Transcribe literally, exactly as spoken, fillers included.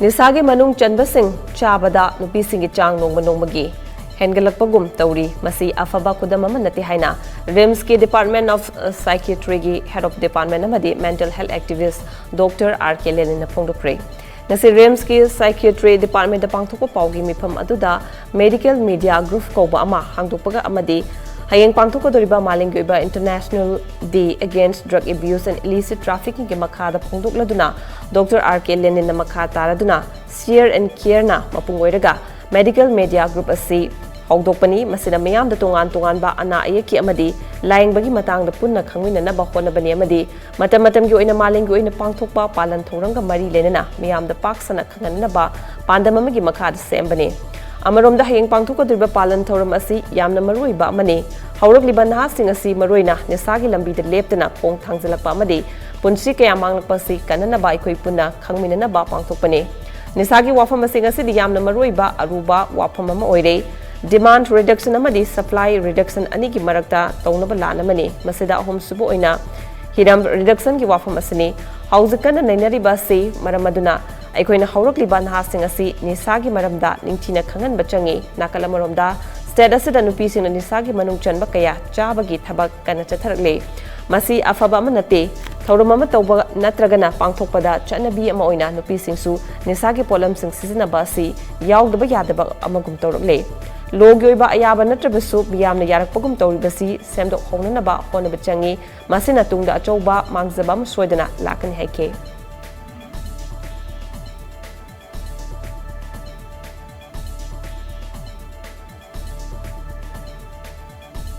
ꯅꯤꯁꯥꯒꯤ ꯃꯅꯨꯡ ꯆꯟꯕꯁꯤꯡ ꯆꯥꯕꯗ ꯅꯨꯄꯤꯁꯤꯡꯒꯤ ꯆꯥꯡ ꯅꯣꯡꯃ ꯅꯣꯡꯃꯒꯤ ꯍꯦꯟꯒꯠꯂꯛꯄꯒꯨꯝ ꯇꯧꯔꯤ꯫ ꯃꯁꯤ ꯑꯐꯕ ꯈꯨꯗꯝ ꯑꯃ ꯅꯠꯇꯦ ꯍꯥꯏꯅ ꯔꯤꯝꯁꯀꯤ Department of Psychiatryꯒꯤ Head of Department ꯑꯃꯗꯤ Mental Health Activist Doctor R K Leninꯅ ꯐꯣꯡꯗꯣꯛꯈ꯭ꯔꯦ꯫ ꯉꯁꯤ ꯔꯤꯝꯁꯀꯤ Psychiatry Departmentꯇ ꯄꯥꯡꯊꯣꯛꯄ ꯄꯥꯎꯒꯤ ꯃꯤꯐꯝ ꯑꯗꯨꯗ Medical Media Group ꯀꯧꯕ ꯑꯃ ꯍꯥꯡꯗꯣꯛꯄꯒ ꯑꯃꯗꯤ ꯍꯌꯦꯡ ꯄꯥꯡꯊꯣꯛꯀꯗꯧꯔꯤꯕ ꯃꯥꯂꯦꯝꯒꯤ ꯑꯣꯏꯕ International Day Against Drug Abuse and Illicit Traffickingꯒꯤ ꯃꯈꯥꯗ ꯐꯣꯡꯗꯣꯛꯂꯗꯨꯅ Doctor R K Leninꯅ ꯃꯈꯥ ꯇꯥꯔꯗꯨꯅ Share and Careꯅ ꯃꯄꯨꯡ ꯑꯣꯏꯔꯒ Medical Media Group ꯑꯁꯤ ꯍꯧꯗꯣꯛꯄꯅꯤ꯫ ꯃꯁꯤꯅ ꯃꯤꯌꯥꯝꯗ ꯇꯣꯉꯥꯟ ꯇꯣꯉꯥꯟꯕ ꯑꯅꯥ ꯑꯌꯦꯛꯀꯤ ꯑꯃꯗꯤ ꯂꯥꯌꯦꯡꯕꯒꯤ ꯃꯇꯥꯡꯗ ꯄꯨꯟꯅ ꯈꯪꯃꯤꯟꯅꯅꯕ ꯍꯣꯠꯅꯕꯅꯤ ꯑꯃꯗꯤ ꯃꯇꯝ ꯃꯇꯝꯒꯤ ꯑꯣꯏꯅ ꯃꯥꯂꯦꯝꯒꯤ ꯑꯣꯏꯅ ꯄꯥꯡꯊꯣꯛꯄ ꯄꯥꯂꯟ ꯊꯧꯔꯝꯒ ꯃꯔꯤ ꯂꯩꯅꯅ ꯃꯤꯌꯥꯝꯗ ꯄꯥꯛ ꯁꯟꯅ ꯈꯪꯍꯟꯅꯕ ꯄꯥꯟꯗꯝ ꯑꯃꯒꯤ ꯃꯈꯥꯗ ꯁꯦꯝꯕꯅꯤ꯫ ꯑꯃꯔꯣꯝꯗ ꯍꯌꯦꯡ ꯄꯥꯡꯊꯣꯛꯀꯗꯧꯔꯤꯕ ꯄꯥꯂꯟ ꯊꯧꯔꯝ ꯑꯁꯤ ꯌꯥꯝꯅ ꯃꯔꯨꯑꯣꯏꯕ ꯑꯃꯅꯤ꯫ ꯍꯧꯔꯛꯂꯤꯕ ꯅꯍꯥꯁꯤꯡ ꯑꯁꯤ ꯃꯔꯨꯑꯣꯏꯅ ꯅꯤꯁꯥꯒꯤ ꯂꯝꯕꯤꯗ ꯂꯦꯞꯇꯅ ꯈꯣꯡ ꯊꯥꯡꯖꯤꯜꯂꯛꯄ ꯑꯃꯗꯤ ꯄꯨꯟꯁꯤ ꯀꯌꯥ ꯃꯥꯡꯂꯛꯄ ꯑꯁꯤ ꯀꯟꯅꯅꯕ ꯑꯩꯈꯣꯏ ꯄꯨꯟꯅ ꯈꯪꯃꯤꯟꯅꯅꯕ ꯄꯥꯡꯊꯣꯛꯄꯅꯤ꯫ ꯅꯤꯁꯥꯒꯤ ꯋꯥꯐꯝ ꯑꯁꯤ ꯉꯁꯤꯗꯤ ꯌꯥꯝꯅ ꯃꯔꯨꯑꯣꯏꯕ ꯑꯔꯨꯕ ꯋꯥꯐꯝ ꯑꯃ ꯑꯣꯏꯔꯦ꯫ Demand reduction ꯑꯃꯗꯤ supply reduction ꯑꯅꯤꯒꯤ ꯃꯔꯛꯇ ꯇꯧꯅꯕ ꯂꯥꯟ ꯑꯃꯅꯤ꯫ ꯃꯁꯤꯗ ꯑꯍꯨꯝꯁꯨꯕ ꯑꯣꯏꯅ ꯍꯤꯔꯝ reductionꯒꯤ ꯋꯥꯐꯝ ꯑꯁꯤꯅꯤ꯫ ꯍꯧꯖꯤꯛ ꯀꯟꯅ ꯅꯩꯅꯔꯤꯕ ꯑꯁꯤ ꯃꯔꯝ ꯑꯗꯨꯅ ꯑꯩꯈꯣꯏꯅ ꯍꯧꯔꯛꯂꯤꯕ ꯅꯍꯥꯁꯤꯡ ꯑꯁꯤ ꯅꯤꯁꯥꯒꯤ ꯃꯔꯝꯗ ꯅꯤꯡꯊꯤꯅ ꯈꯪꯍꯟꯕ ꯆꯪꯏ꯫ ꯅꯥꯀꯜ ꯑꯃꯔꯣꯝꯗ state ꯑꯁꯤꯗ ꯅꯨꯄꯤꯁꯤꯡꯅ ꯅꯤꯁꯥꯒꯤ ꯃꯅꯨꯡ ꯆꯟꯕ ꯀꯌꯥ ꯆꯥꯕꯒꯤ ꯊꯕꯛ ꯀꯟꯅ ꯆꯠꯊꯔꯛꯂꯤ꯫ ꯃꯁꯤ ꯑꯐꯕ ꯑꯃ ꯅꯠꯇꯦ꯫ ꯊꯧꯔꯝ ꯑꯃ ꯇꯧꯕ ꯅꯠꯇ꯭ꯔꯒꯅ ꯄꯥꯡꯊꯣꯛꯄꯗ ꯆꯠꯅꯕꯤ ꯑꯃ ꯑꯣꯏꯅ ꯅꯨꯄꯤꯁꯤꯡꯁꯨ ꯅꯤꯁꯥꯒꯤ ꯄꯣꯠꯂꯝꯁꯤꯡ ꯁꯤꯖꯤꯟꯅꯕ ꯑꯁꯤ ꯌꯥꯎꯗꯕ ꯌꯥꯗꯕ ꯑꯃꯒꯨꯝ ꯇꯧꯔꯛꯂꯦ꯫ Lawꯒꯤ ꯑꯣꯏꯕ ꯑꯌꯥꯕ ꯅꯠꯇ꯭ꯔꯕꯁꯨ ꯃꯤꯌꯥꯝꯅ ꯌꯥꯔꯛꯄꯒꯨꯝ ꯇꯧꯔꯤꯕꯁꯤ ꯁꯦꯝꯗꯣꯛꯍꯧꯅꯅꯕ ꯍꯣꯠꯅꯕ ꯆꯪꯏ꯫ ꯃꯁꯤꯅ ꯇꯨꯡꯗ ꯑꯆꯧꯕ ꯃꯥꯡꯖꯕ ꯑꯃ ꯁꯣꯏꯗꯅ ꯂꯥꯛꯀꯅꯤ ꯍꯥꯏꯈꯤ꯫